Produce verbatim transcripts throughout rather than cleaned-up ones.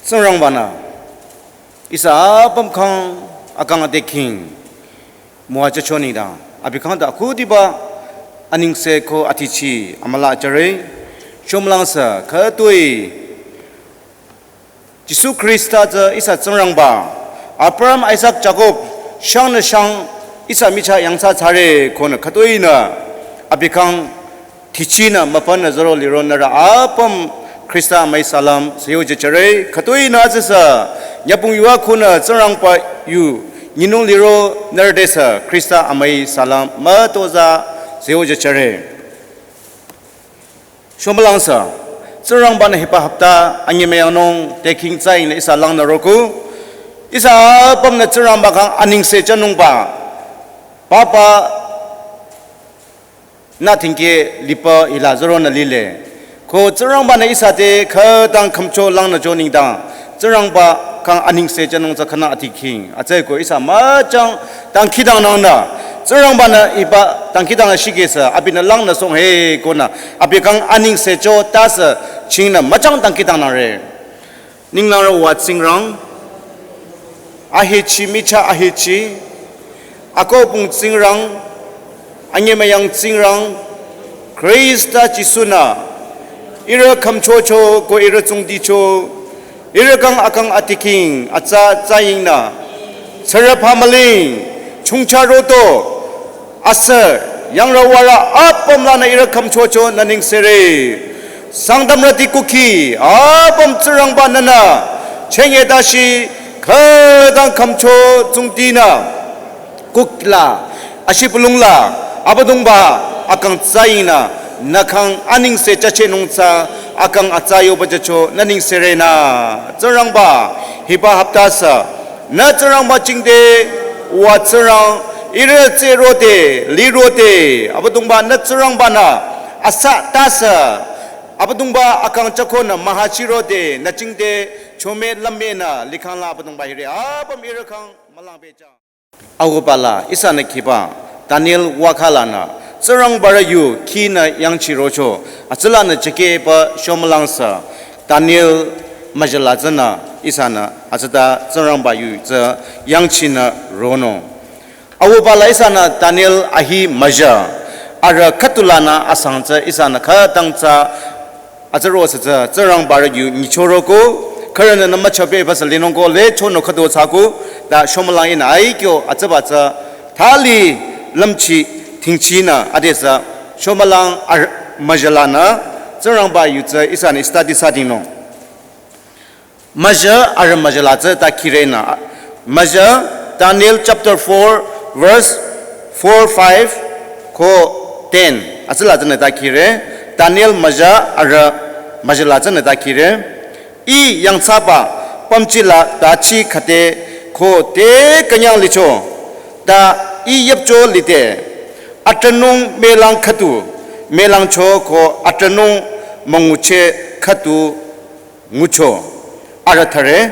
Tsingrangba-nü ihsa apüm khyang akang ade king müwajücho nengdang, abi khyang ta akhudiba anengse ko atichi amüla jüre. Shomülang sü khütoi Jisu Khrista tsü ihsa Tsingrangba, Abraham, Isaac, Jakob shangnü shang ihsa michah yangthsa thsare konü khütoinü abi khyang tichinü müpünü züro liro nührü apüm Khrista amüi salam süyo jüre. Khütoinü atsüsü nyübong yuva khunü Tsingrangba yu nyinung liro nührü tesü Khrista amüi salam mütozah süyo jüre. Shomülang sü Tsingrangba-nü hiba hapta anyemüyangnung te king tsayingnü ihsa langnü roko. Ihsa apümnü Tsingrangba khyang anengse jünungba papa nü tingke liba hila züronü lile. Ko Tsingrangba-nü ihsa te khütang khümcho langnücho nengdang, Tsingrangba khyang anengse jünung tsü khünü ati king. Atsü ko ihsa müchang dangkhidangnangnü, Tsingrangba-nü hiba dangkhidangnang shikesü abinü langnüsohng he konü abi khyang anengse cho tasü chingnü müchang dangkhidangnangre. Ninglang rüwa Tsingrang, ahechi michah ahechi, akobung Tsingrang, anyemüyang Tsingrang, Khrista Jisu-nü ihrü khümchocho ko ihrü tsungdicho, ihrü khyang akang ati king atsa tsayingnü, sürü phamüling, chongcha roto, asü, yangrü warü apüm lanü ihrü khümchocho nü nengsere. Sangtamrüti kukhi apüm Tsingrangba-nünü chenge tashi khütang khümcho tsungdinü kukla ashibülung la Abüdongba akang tsayingnü nü khyang anengse jüchehnung tsü akang atsa yoba jücho nü nengserenü. Tsingrangba, hiba hapta sü nü Tsingrangba jingte, wa Tsingrang, ihrü tsü rode, li rode, Abüdongba nü Tsingrangba-nü asa tasü Abüdongba akang jükonü mühachi rode, nü jingte chome lümenü likhang la Abüdongba hiri apüm ihrü khyang mülang pehjüng. Auba la ihsanü khiba Daniel wakha lanü Tsingrangba rü yu khinü yangchirocho, atsülanü jükehba shomülang sü Daniel müjala tsünü ihsanü atsüta Tsingrangba yu tsü yangchinü ronung. Auba la ihsanü Daniel ahi müja arüh khüdulanü asang tsü ihsanü khütang tsü atsüro sü tsü Tsingrangba rü yu nyichoroko, khürünü nü müchapehba sü linungko le chonü khüdu thsako, ta shomülang ihnü aikyo atsüba tsü thali lümchi tingchinü adesü shomülang arüh müjalanü Tsingrangba yu tsü ihsanü study thsadingnung. Müja arüh müjala tsü ta khirenü. Müja Daniel chapter four verse four, five ko ten. Atsüla tsünü ta khire. Daniel müja arüh müjala tsünü ta khire. Ih yangthsaba pümjila ta chi khüte ko te künyang licho. Ta ih yüpcho lide. Atranung melang khüdu, melangcho ko atranung müngucheh khüdu ngucho, arüh thare.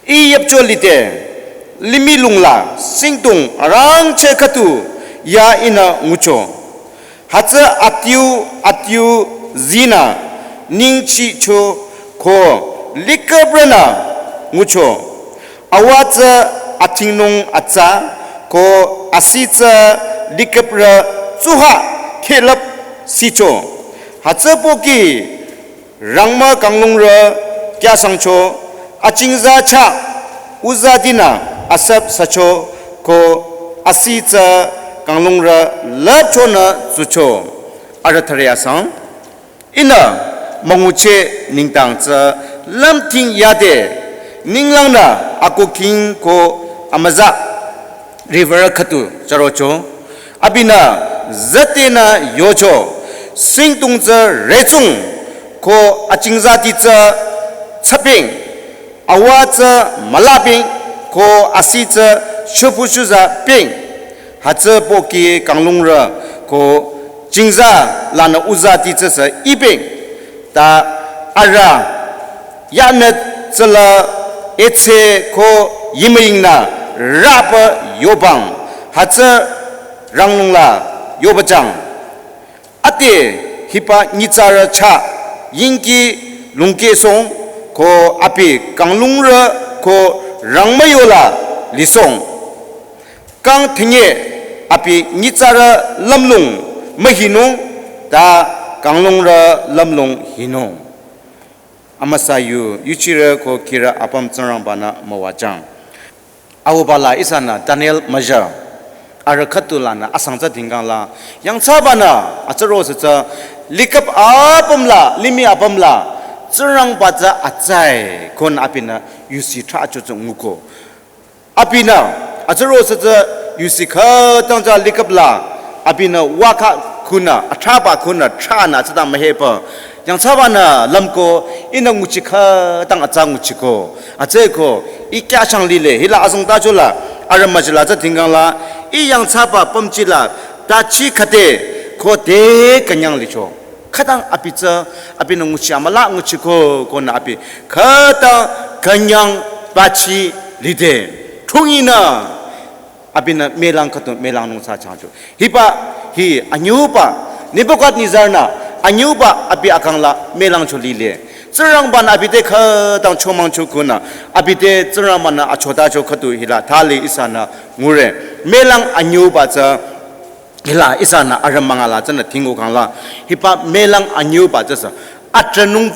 Ih yüpcho lide, limih lung la singdong arangcheh khüdu ya ihnü ngucho. Hütsü adiu adiu zinü ningchicho ko liküprünü ngucho. Awa tsü athingnung atsa ko asi tsü liküprü tsuha khelüp sicho. Hütsü pohki rangmü kanglungrü kyasangcho, achingza chah uzatinü asüp sücho ko asi tsü kanglungrü lüpchonü tsucho, arüh thare asang. Ihnü müngucheh nengdang tsü lümthing yade ninglangnü akoking ko amüza river khüdu jürocho. Abinü zütenü yocho, singdong tsü retsung ko achingzati tsü tsapeng, awa tsü mülapeng ko asi tsü shüpushuza peng. Hütsü pohki kanglungrü ko chingza lanü uzati tsü sü ipeng. Ta arüh yanü tsüla etse ko yimüyingnü rüpü yobang, hütsü ranglung la yobajang. Ade hiba nyitsarü chah yingki lungkehsohng Ko abi kanglungrü ko rangmüyola lisong. Kang thenye abi nyitsarü lümlong mühinung ta kanglungrü lümlong hinung. Amüsa yu, yuchirü ko kirü apüm Tsingrangba-nü müwajüng. Auba la ihsanü Daniel müjü. Arüh khüdu lanü asang tsü dhingkang la. Yangthsaba-nü atsüro sü tsü likap apüm la, limih apüm la. Tsingrangba tsü atsai konü abinü yusi trahcho tsü nguko. Abinü atsüro sü tsü yusi khütang tsü likap la. Abinü waka kunü, atrahba kunü, trahnü atsüta mühepü. Yangthsaba-nü lümko, ihnü nguchi khütang atsa nguchiko. Atsüko, ih kyashang lile, hila azong tacho la, arüh müjü la tsü dhingkang la, ih yangthsaba pümji la, tachi khüte, ko te künyang licho. Khütang abi tsü, abinü nguchi amüla nguchiko, konü abi, khütang künyang bachi lide. Thunginü, abinü mülang khüdu mülangnung thsachangcho. Hiba hi anyüba, Nebuchadnezzar-nü anyüba abi akang la mülangcho lile. Tsingrangba-nü abi te khütang chomangcho kunü, abi te Tsingrangba-nü achotacho khüdu hila thali ihsanü ngure. Mülang anyüba tsü hila ihsanü arüh münga la tsünü dhingo kang la. Hiba mülang anyüba tsü sü atranung,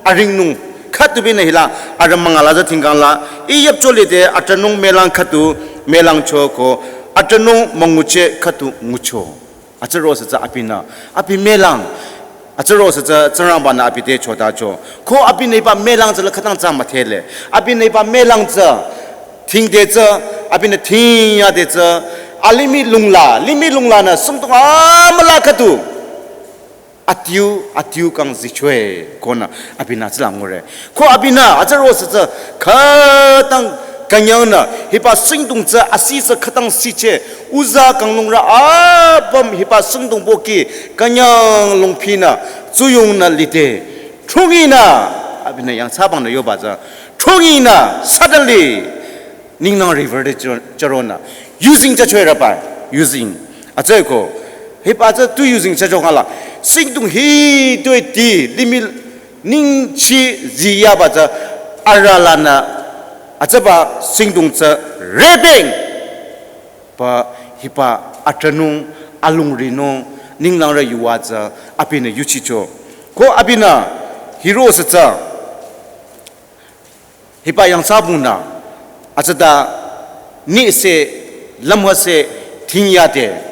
aringnung, khüdu binü hila arüh münga la tsü dhingkang la, ih yüpcho lide atranung mülang khüdu mülangcho ko, atranung müngucheh khüdu ngucho. Atsüro sü tsü abinü, abi mülang. Atsüro sü tsü Tsingrangba-nü abi te chotacho. Ko abinü hiba mülang tsü la khütang tsü müdhele. Abinü hiba mülang tsü, dhingde tsü, abinü dhingyade tsü, alimih lungla, limih lunglanü sungtung amüla khüdu. Adiu, adiu kang zichoe, konü abinü tsüla ngure. Ko abinü, atsüro sü tsü, khütang künyangnü, hiba singdong tsü, asi sü khütang siche, uza kanglungrü apüm, hiba singdong pohki, künyang longphinü, tsuyongnü lide. Thunginü, abinü yangthsabang nü yoba tsü, thunginü, suddenly, Ningnang river te chüro-, chüronü. Using chachoe rübai. Using. Atsüko. Hiba tsü tu using chacho kang la. Singdong hitoi ti limih ningchi ziyaba tsü arüh lanü. Atsüba singdong tsü rebeng. Ba hiba atranung alungrinung ninglangrü yuva tsü abinü yuchicho. Ko abinü hiro sü tsü. Hiba yangthsabunü, atsüta nise, lümhase, dhingyade,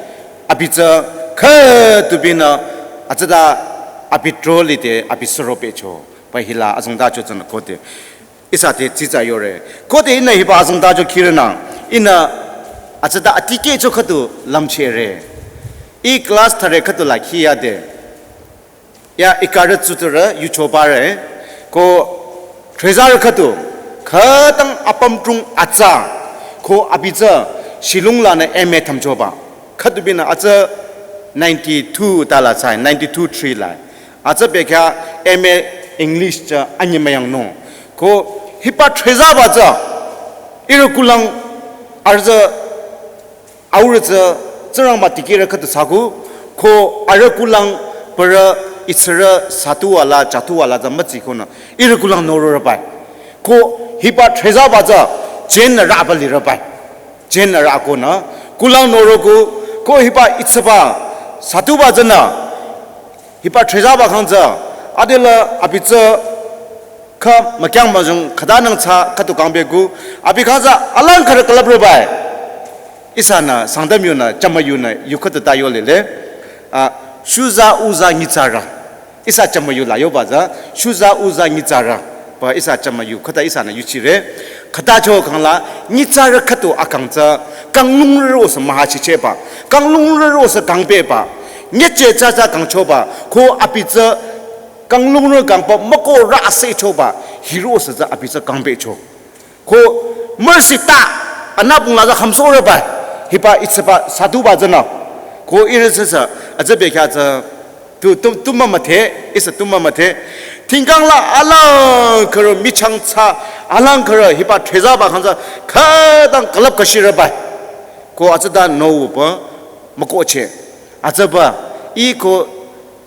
abi tsü khüdu binü, atsüta abi trolide, abi suro pehcho, ba hila azong tacho tsünü khode. Ihsa te tsitsa yore. Khode ihnü hiba azong tacho khirünang, ihnü atsüta atikehcho khüdu lümchere. Ih class thüre khüdu la khiyade. Ya, ikarü tsuturü, yuchobare, ko trezarü khüdu, khütang apüm trung atsa, ko abi tsü, Shillong lanü M A thamchoba. Khüdu binü atsü ninety-two tala tsai, ninety-two three la. Atsü bekya M A English tsü anyi müyangnung. Ko hiba trezaba tsü, ihrü kulang, arüh tsü, Aurü tsü, Tsingrangba dikehrü khüdu thsaku, ko arüh kulang parü itsürü satuwala, chatuwala tsü mütsikonü, ihrü kulang nororübai. Ko hiba trezaba tsü, jennü rüba lirübai. Jennü rükonü, kulang noroku, ko hiba itsüba, satuba tsünü, hiba trezaba khyang tsü, adela abi tsü kha mükyang müjung khütanang tsü khüdu kangbeku, abi khyang tsü alang khürü külüprübai. Ihsanü, Sangtam yunü, chama yunü, yu khüdu ta yolele. A, shuza uza nyitsarü. Ihsa chama yu la yoba tsü, shuza uza nyitsarü. Ba ihsa chama yu, khüta ihsanü yuchire. Khüta cho kang la, nyitsarü khüdu akang tsü, kanglungrü rosa mahachicheba, kanglungrü rosa kangbeba, nyeche tsatsa kangchoba, ko abi tsü, kanglungrü kangba, müko rü asechoba, hiro sü tsü abi tsü kangbecho. Ko mercy ta, anübung la tsü khamsorüba, hiba itsüba satuba tsünü. Ko ihrü sü sü, atsü bekya tsü, Tu, tu, tu mümüdhe, ihsa tu mümüdhe. Dhingkang la alang khürü michang tsü, alang khürü hiba trezaba khyang tsü, khütang külüp kashirübai. Ko atsüta no upa, mükohcheh. Atsüba, ih ko,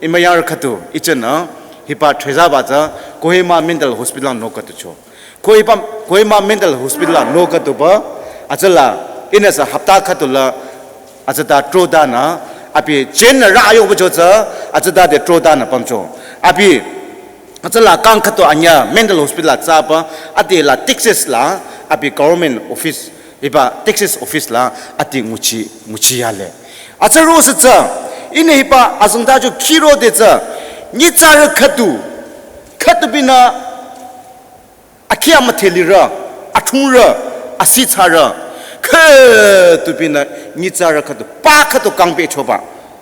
ih müyang khüdu, ih tsünü, hiba thezaba tsü Kohima Mental Hospital no khüdu cho. Kohima, Kohima Mental Hospital no khüdu ba, atsüla, inasa hapta khüdu la, atsüta troda na, abi chen na ra ayo ba cho tsü, atsüta de troda na pamcho. Abi, atsüla kang khüdu anya Mental Hospital tsü ba, ati la Texas la, abi government office, hiba Texas office la ati nguchi, nguchi yale. Atsü ro sü tsü, ine hiba azengtacho khiro de tsü, nyitsarü khüdu, khüdu binü, akhi amüdhe lirü, athungrü, asithsarü, khüdu binü, nyitsarü khüdu, pa khüdu kangpehchoba,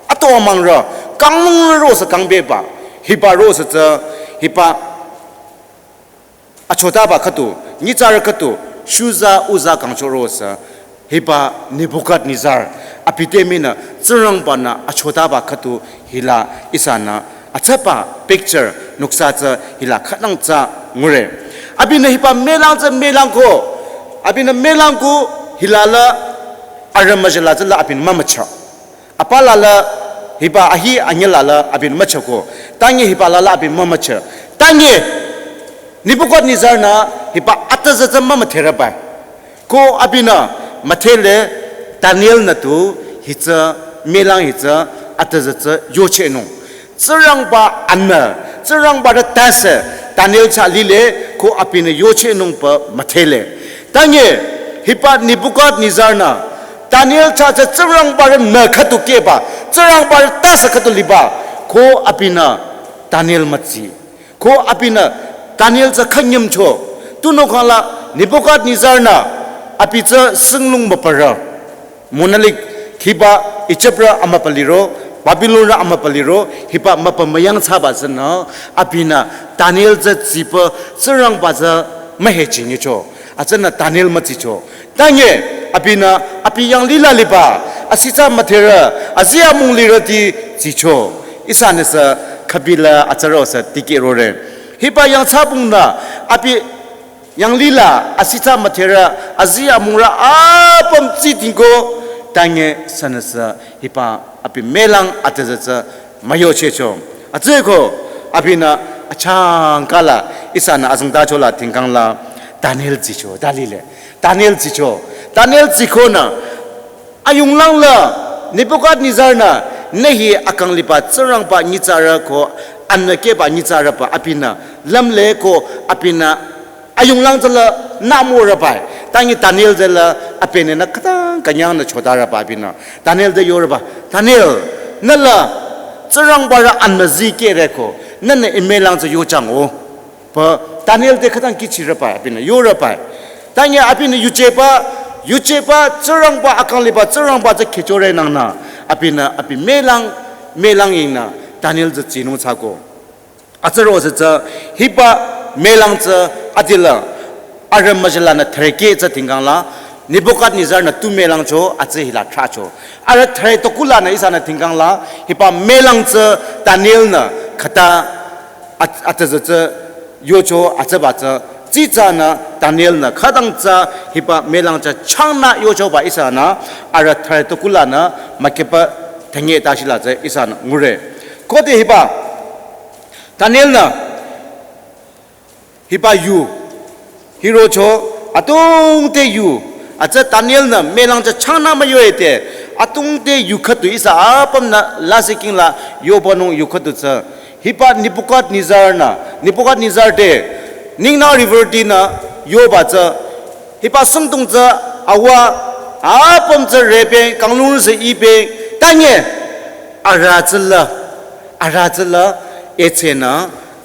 ato amangrü, kanglungrü ro sü kangpehba, hiba ro sü tsü, hiba achotaba khüdu, nyitsarü khüdu, shuza uza kangcho ro sü, hiba Nebuchadnezzar, abi te minü, Tsingrangba nü achotaba khüdu, hila ihsanü, atsüba picture, noksa tsü, hila khütang tsü ngure. Abinü hiba melang tsü melang ko, abinü melang ko, hila la, arüh müjala tsü la abinü mümücha. Apa la la, hiba ahi anyü la la abinü müchako. Tangi hiba la la abinü mümücha. Tangi Nebuchadnezzar nü hiba atüzü tsü mümüdhereba. Ko abinü müdhele Daniel nü tu hi tsü melang hi tsü atüzü tsü yochehnung. Tsingrangba anmü, Tsingrangba rü tase, Daniel chah lile, ko abinü yochehnung pü müdhele. Tangi, hiba Nebuchadnezzar nü, Daniel chah tsü Tsingrangbarü nü khüdu keba, Tsingrangbarü tase khüdu liba, ko abinü Daniel mütsi. Ko abinü Daniel tsü khanyümcho. Tunüo khangla Nebuchadnezzar nü, abi tsü singlung müparü. Monolith hiba Egyptrü amüpa liro, Babylonrü amüpa liro, hiba müpa müyang thsaba tsünü, abinü Daniel tsü tsipü Tsingrangba tsü mühechinyicho. Atsünü Daniel mütsicho. Tangi, abinü, abi yanglila liba, asitsa müdherü, azi amung lirüti tsicho. Ihsanü sü khübila atsaro sü tikehrore. Hiba yangthsabung nü, abi yanglila, asitsa müdherü, azi amungrü, apüm tsitingko, tangi sünüsü, hiba, abi melang atüzü tsü, müyochehcho. Atsüko, abinü, achangkala, ihsanü azengtacho la tingkangla, Daniel tsicho, dalile. Daniel tsicho. Daniel tsiko nü, ayunglang la, Nebuchadnezzar nü, nü hi akang liba Tsingrangba nyitsarü ko, anmü keba nyitsarü pü, abinü, lümle ko, abinü, ayunglang tsü la namo rübai. Tangi Daniel tsü la apenü nü khütang künyang nü chotarüba abinü. Daniel te yorüba. Daniel, nü la Tsingrangbarü anmüzi kere ko. Nünü imelang tsü yochang o. Pü Daniel te khütang kihchirübai abinü yorübai. Tangi abinü yujeba, yujeba Tsingrangba akang liba Tsingrangba tsü khehchore nangnü. Abinü abi melang, melang yingnü Daniel tsü tsinung thsako. Atsüro sü tsü, hiba melang tsü adila, arüh müjala nü thüreke tsü tingkangla, Nebuchadnezzar nü tu melangcho, atsü hila thrahcho. Arüh thüre tokula nü ihsanü tingkangla, hiba melang tsü Daniel nü khüta at-, atüzü tsü yocho, atsüba tsü, tsitsa nü Daniel nü khütang tsü hiba melang tsü changnü yochoba ihsanü, arüh thüre tokula nü mükehba tenge tashila tsü ihsanü ngure. Khode hiba, Daniel nü, hiba yu, hirocho, atungte yu, atsü Daniel nü, melang tsü changnü müyoete, atungte yu khüdu ihsa apümnü lasih kingla yobanung yu khüdu tsü, hiba Nebuchadnezzar nü, Nebuchadnezzar te, Ningna river ti nü, yoba tsü, hiba sümdong tsü, awa, apüm tsü rebe, kanglung tsü ibe, tangi, arüh tsü la, arüh tsü la, etsü nü,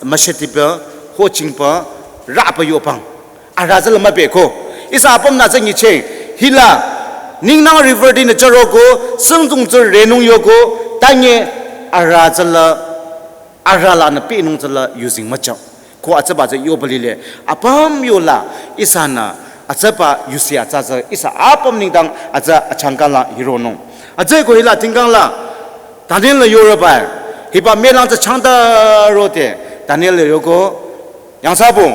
müshetiba, hochingba, raba yobang. Arüh tsü la mübeko. Ihsa apümnü tsü nyicheng. Hila, Ningna river ti nü chüroko, sümdong tsü renung yoko, tangi, arüh tsü la, arüh la nü pinung tsü la yuzeng müchang. Ko atsüba tsü yoba lile. Apüm yola, ihsanü, atsüba yusi atsü tsü, ihsa apüm nengdang atsü achangkala hironung. Atsüko hila tingkangla, Daniel la yorübai, hiba melang tsü changta rote, Daniel la yoko, yangsabung,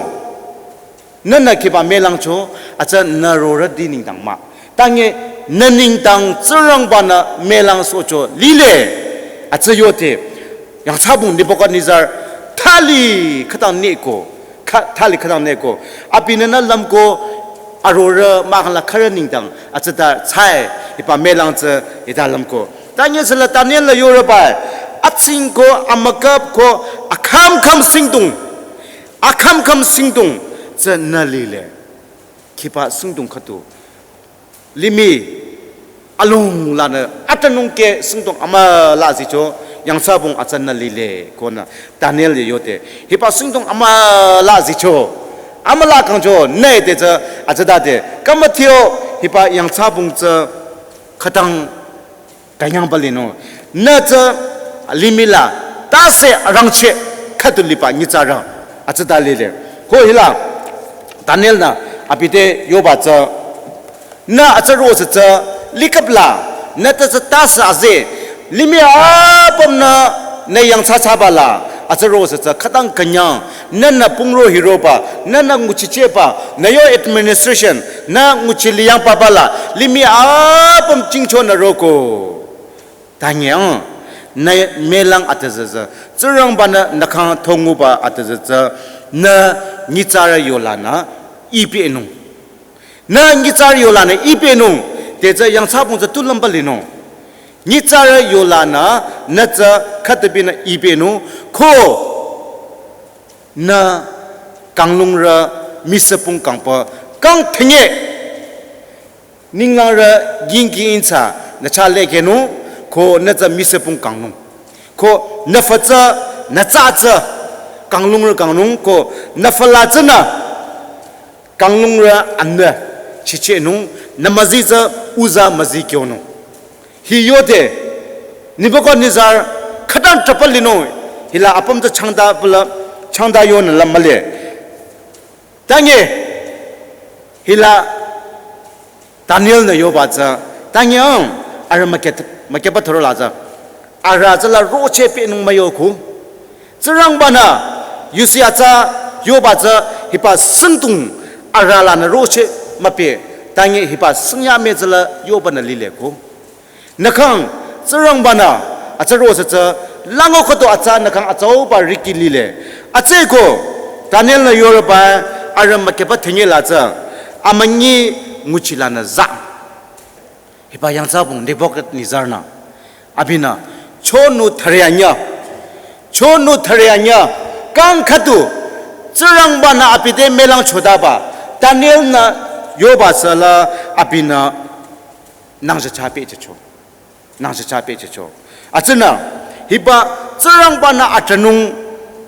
nünü kiba melangcho, atsü nü rorüti nengdang mah. Tangi nü nengdang Tsingrangba nü melangsohcho lile, atsü yote, yangsabung Nebuchadnezzar, thali khütang neko, kha-, thali khütang neko. Abinü nü lümko arorüh mahkhang la khürü nengdang atsüta tsai hiba melang tsü hita lümko. Tanye süla Daniel la yorüba, atsingko, amükapko, akhümkhüm singdong, akhümkhüm singdong tsü nü lile. Khiba singdong khüdu limih alung lanü atünung ke singdong amüla zicho, yangthsabung atsa nü lile konü Daniel ye yote. Hiba singdong amüla zicho, amüla kangcho nü te tsü atsüta te. Kamathio hiba yangthsabung tsü khütang künyangba linung. Nü tsü limih la tase arangcheh khüdu liba nyitsarü atsüta lile. Ko hila Daniel-nü abi te yoba tsü, nü atsüro sü tsü likapla, nü ta tsü tase aze, limih apümnü nü yangthsa thsaba la atsüro sü tsü khütang künyang, nünü pungro hiroba, nünü nguchichehba, nü yo administration, nü nguchi liyangba ba la limih apüm jingcho nü roko. Tanye ang, nü melang atüzü tsü, Tsingrangba-nü nü khyang thonguba atüzü tsü, nü nyitsarü yolanü ipi enung. Nü nyitsarü yolanü ipi enung, te tsü yangthsabung tsü tu lümba linung. Nyitsarü yolanü nü tsü khütabinü ipi enung, ko nü kanglungrü misüpung kangpü kang thenye. Ninglangrü yingki insa nü chah lekenung, ko nü tsü misüpung kangnung. Ko nü fü tsü, nü tsa tsü kanglungrü kangnung, ko nü füla tsünü kanglungrü anü chichehnung, nü müzi tsü uza müzi kyonung. Hi yote, Nebuchadnezzar khütang trapal linung, hila apüm tsü changta pula, changta yonü la mühle. Tanye, hila Daniel-nü yoba tsü, tanye ang, arüh müket-, müketba thüro la tsü, arüh tsü la rocheh pehnung müyoko. Tsingrangba-nü yusi atsa yoba tsü hiba singdong arüh lanü rocheh müpeh, tanye hiba singya me tsü la yobanü lileko. Nü khyang Tsingrangba-nü atsüro sü tsü lango khüdu atsa nü khyang atsauba riki lile. Atsüko Daniel-nü yorüba arüh müketba thenye la tsü amünyi nguchi lanü za. Hiba yangthsabung Nebuchadnezzar-nü abinü chonu thüre anyüh, chonu thüre anyüh kang khüdu Tsingrangba-nü abi te melang chotaba Daniel-nü yoba sü la abinü nangshü chah pehjücho. Nangshü chah pehjücho. Atsünü, hiba Tsingrangba-nü atranung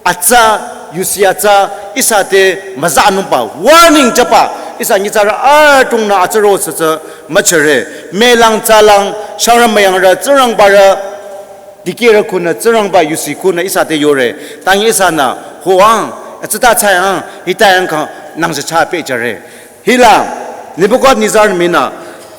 atsa, yusi atsa, ihsa te müzanungba, warning jüba, ihsa nyitsarü atungnü atsüro sü tsü müchire, melang tsalang, shangrü müyangrü, Tsingrangbarü, dikehrü kunü, Tsingrangba yusi kunü, ihsa te yore, tanye ihsanü, hoang, atsüta tsayang, hitayang khyang, nangshü chah pehjüre. Hila, Nebuchadnezzar-nü mii-nü,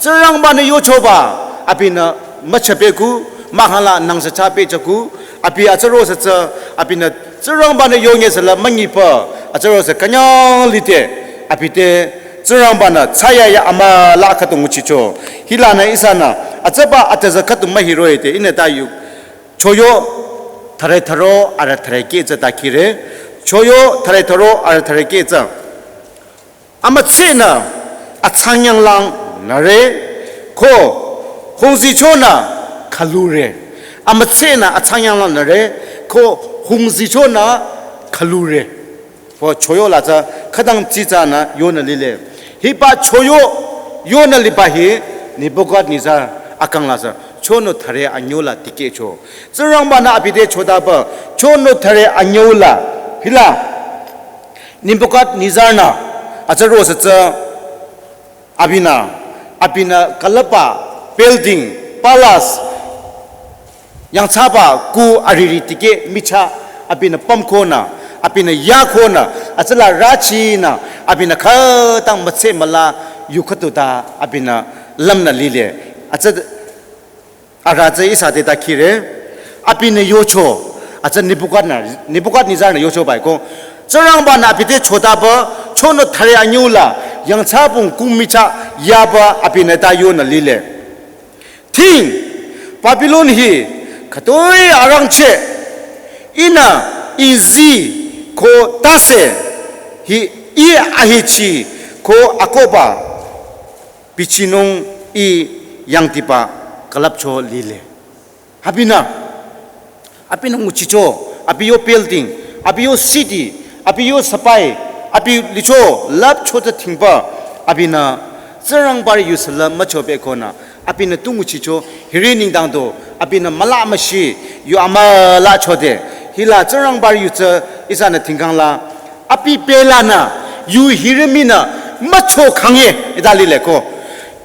Tsingrangba-nü yochoba, abinü müchapehku, mahkhang la nangshü chah pehjüku, abi atsüro sü tsü, abinü Tsingrangba-nü yonye sü la münyipü, atsüro sü künyang lide, abi te Tsingrangba-nü tsaya ya amüla khüdu nguchicho. Hilanü ihsanü, atsüba atüzü khüdu mühiroh-i te, ihnü ta yu, Choyo thüre thüro arüh thüre keh tsü ta khire, Choyo thüre thüro arüh thüre keh tsü. Amütsenü atsanyanglang nüre, ko hungzichonü khalure. Amütsenü atsanyanglang nüre, ko hungzichonü khalure. Ko choyo la tsü khütang tsitsanü yonü lile. Hiba choyo yonü liba hi Nebuchadnezzar akang la tsü chonu thüre anyüh la tikehcho. Tsingrangba-nü abi te chotaba chonu thüre anyüh la hila Nebuchadnezzar-nü atsüro sü tsü abinü, abinü külüpba building, palace, yangthsaba ku ariri tikeh michah, abinü pümkonü, abinü yakonü, atsüla rüchinü, abinü khütang mütse müla yu khüdu ta, abinü lümnü lile. Atsü arüh tsü ihsa te ta khire, abinü yocho, atsü Nebuchadne-, Nebuchadnezzar-nü yochoba-i ko, Tsingrangba-nü abi te chotaba, chonu thüre anyüh la, yangthsabung ku michah yaba abinü ta yonü lile. Ting, Babylon hi, khütoi arangcheh, ihnü Izi ko tase hi i ahichi ko akohba bichinung i yangdiba külüpcho lile. Abinü, abinü nguchicho, abi yo building, abi yo city, abi yo sipai, abi licho lüpcho ta thingba, abinü Tsingrangba yu sala mücho bekonü, abinü tu nguchicho, hiri nengdang do, abinü müla müshi, yu amüla chode, hila Tsingrangba yu tsü ihsanü thingkhang la, abi belanü, yu hiri minü, mücho khangye, ita lile ko.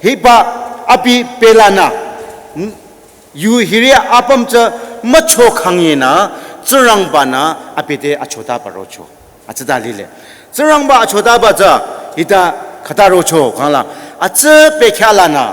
Hiba abi belanü, yu hiri apüm tsü mücho khangyenü, Tsingrangbanü abi te achotaba rocho. Atsüta lile. Tsingrangba achotaba tsü hita khüta rocho khangla. Atsü bekhyah lanü.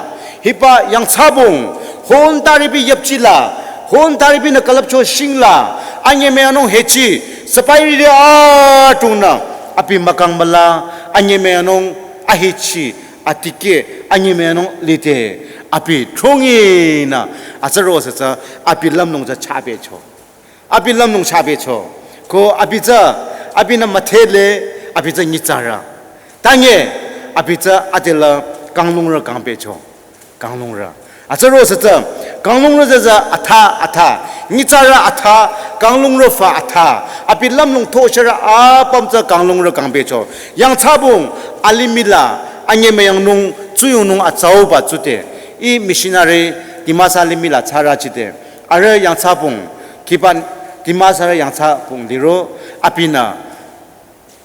Hiba yangthsabung. Hon taribi yüpchila. Hon taribinü külüpcho shingla. Anyemüyangnung hechi. Sipairü atungnü. Abi mükang müla. Anyemüyangnung ahichi. Atikeh anyemüyangnung lide, abi thronginü, atsü ro sü tsü, abi lümlong tsü chabecho. Abi lümlong chabecho. Ko abi tsü, abinü müdhele, abi tsü nyitsarü. Tanye, abi tsü adela kanglungrü kangbecho. Kanglungrü. Atsü ro sü tsü, kanglungrü tsü tsü atha, atha. Nyitsarü atha, kanglungrü fa atha. Abi lümlong thosharü apüm tsü kanglungrü kangbecho. Yangthsabung, alimih la, anyemüyangnung, tsuyongnung atsauba tsute. I missionary, Dimasa limih la tsarü chite. Arüh yangthsabung, kiban, Dimasa rü yangthsabung liro, abinü.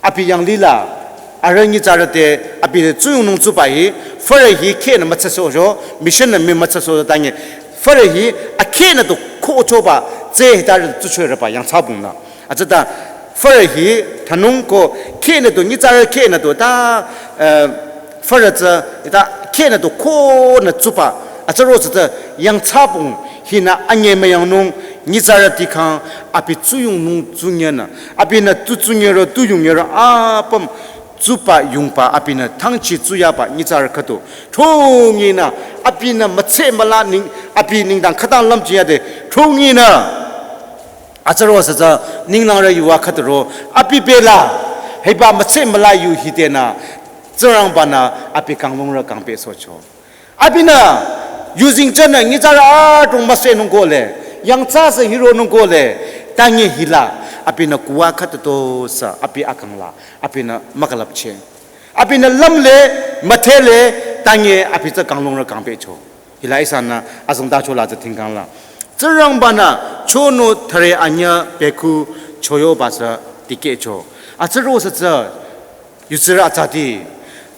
Abi yanglih la, arüh nyitsarü te, abi te tsuyongnung tsuba hi, fürü hi khehnü mütsasohcho, mission nü mi mütsasohcho tanye, fürü hi akhehnü tu khochoba, tsü hitarü tsuchoreba yangthsabung nü. Atsüta, fürü hi, thanung ko, khehnü tu, nyitsarü khehnü tu, ta, eh, fürü tsü, ta, khehnü tu, khonü tsuba, atsü ro tsü tsü, yangthsabung, hinü anyemüyangnung, nyitsarü tikhang, abi tsuyongnung tsunyenü, abinü tu tsunyero, tu yongyero, apüm, tsuba yongba, abinü thangchi tsuyaba, nyitsarü khüdu. Thronginü, abinü mütse müla ning, abi nengdang khütang lümjiyade, thronginü, atsü ro sü tsü, ninglangrü yuva khüdu ro, abi bela, hiba mütse müla yu hitenü, Tsingrangbanü, abi kanglungrü kangbesohcho. Abinü, yuzeng tsünü nyitsarü adrong müsenung kohle, yangthsa sü hironung kohle, tanye hila, abinü kuva khüdu to sü, abi akang la, abinü mükülüpche. Abinü lümle, müdhele, tanye, abi tsü kanglungrü kangbecho. Hila ihsanü, azong dacho la tsü thingkhang la. Tsingrangbanü, chonü thare anyüh bekhu choyoba sü tikehcho. Atsü ro sü tsü, yutsirü atsati.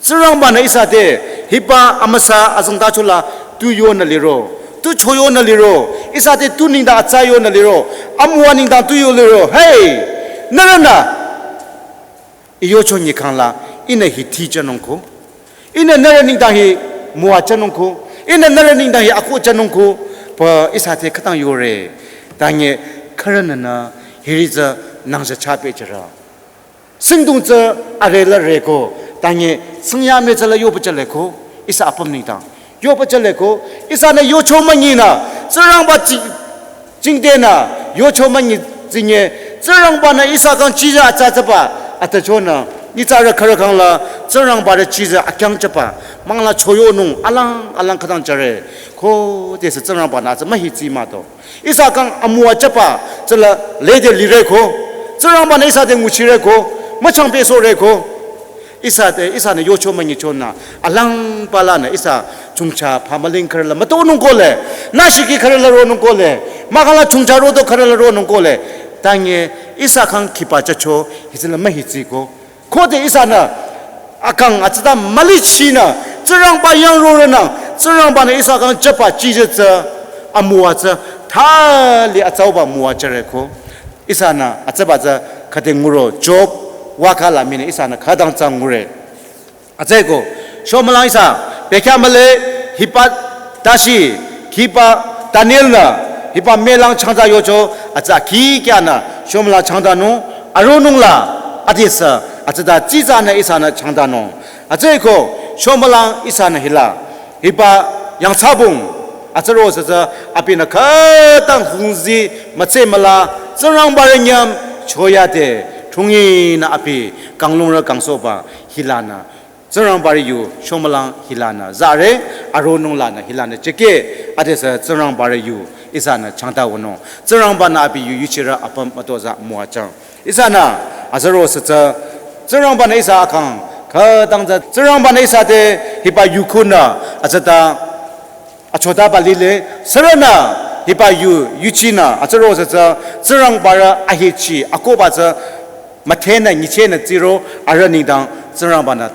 Tsingrangbanü ihsa te, hiba amüsa azong dacho la tu yonü liro. Tu choyonü liro. Ihsa te tu nengdang atsa yonü liro. Amüwa nengdang tu yo liro. Hey! Nührünü. I yocho nyikhang la, ihnü hi thichanung ko. Ihnü nührü nengdang hi müwachanung ko. Ihnü nührü nengdang hi akohchanung ko. Pü ihsa te khütang yore. Tanye khürünü nü hiri tsü nangza chabecherü. Singdong tsü arela reko, tanye singya me tsüla yoba chale ko, ihsa apüm nengdang. Yoba chale ko, ihsanü yocho münyinü, Tsingrangba ji-, jingdenü, yocho münyi tsinye, Tsingrangbanü ihsa kang chija atsa tsaba, atachonü, nyitsarü khürü kang la, Tsingrangba rü chija akyang chaba, mangla choyonung, alang, alang khütang chare, ko, tesü Tsingrangbanü tsü mühitsi mah to. Ihsa kang amüwa chaba, tsüla lede lire ko. Tsingrangbanü ihsa te nguchire ko. Müchangbesohre ko. Ihsa te, ihsanü yocho münyichonü. Alang palanü ihsa chongcha phamüling khürüla mütonung kohle. Nashiki khürüla ronung kohle. Mükang la chongcha roto khürüla ronung kohle. Tanye ihsa kang khiba chacho, hitsüla mühitsi ko. Khode ihsanü, akang atsüta mülichinü, Tsingrangba yang rorünü, Tsingrangbanü ihsa kang chaba chije tsü, amüwa tsü, thali atsauba müwa chare ko. Ihsanü, atsaba tsü, khüde nguro, Job, waka la mine, ihsanü, khütang tsü ngure. Atsü ko, shomülang ihsa, bekhyah mühle, hiba, tashi, khiba Daniel nü, hiba mülang changta yocho, atsü khikyanü, shomülang changtanung, aronung la, adisü, atsüta tsitsanü ihsanü changtanung. Atsü ko, shomülang ihsanü hila, hiba yangthsabung, atsü ro sasa, abinü khütang hungzi, mütse müla, Tsingrangba rü nyüm, choyade, thungi nü abi, kanglungrü kangsohba, hilanü. Tsingrangbarü yu, shomülang hilanü. Zare, aronung lanü, hilanü. Cheke, adesü, Tsingrangbarü yu, ihsanü, changta wünung. Tsingrangbanü abi yu, yuchirü apüm mütozah müwajüng. Ihsanü, azaro sütsü, Tsingrangbanü ihsa akang, khütang tsü, Tsingrangbanü ihsa te, hiba yukhunü, azata, achotaba lile, sürünü, hiba yu, yuchinü, azaro sütsü, Tsingrangbarü ahechi, akohba tsü, müthehnü, nyichehnü tsiro, arüh nengdang, Tsingrangbanü.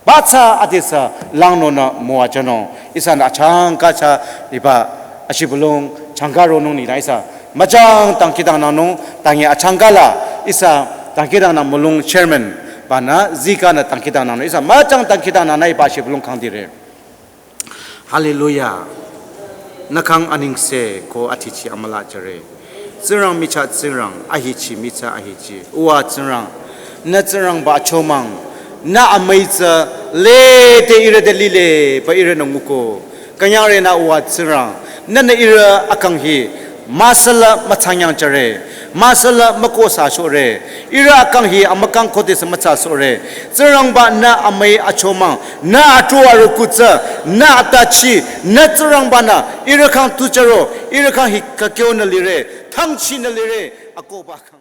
Ba tsü adesü langnonü müwajünung. Ihsanü achangka tsü hiba ashibülung changka ronung nengdang ihsa. Müchang dangkhidangnangnung tangi achangka la ihsa dangkhidangnang mülung chairman banü zikanü dangkhidangnangnung. Ihsa müchang dangkhidangnangnü hiba ashibülung kangdire. Hallelujah. Nü khyang anengse ko atichi amüla jüre. Tsingrang michah Tsingrang, ahechi michah ahechi. Uwa Tsingrang, nü Tsingrangba achomang, nü amüi tsü lede ihrü te lile, ba ihrünü nguko. Künyangre nü uwa Tsingrang, nünü ihrü akang hi, müsüla mütsangyang jüre, müsüla mükohsa shore, ihrü akang hi amükang khodesü mütsa shore. Tsingrangba nü amüi achomang, nü atu aru kutsü, nü atachi, nü Tsingrangbanü, ihrü khyang tu jüro, ihrü khyang hi kakyonü lire, thangchinü lire, akohba khyang.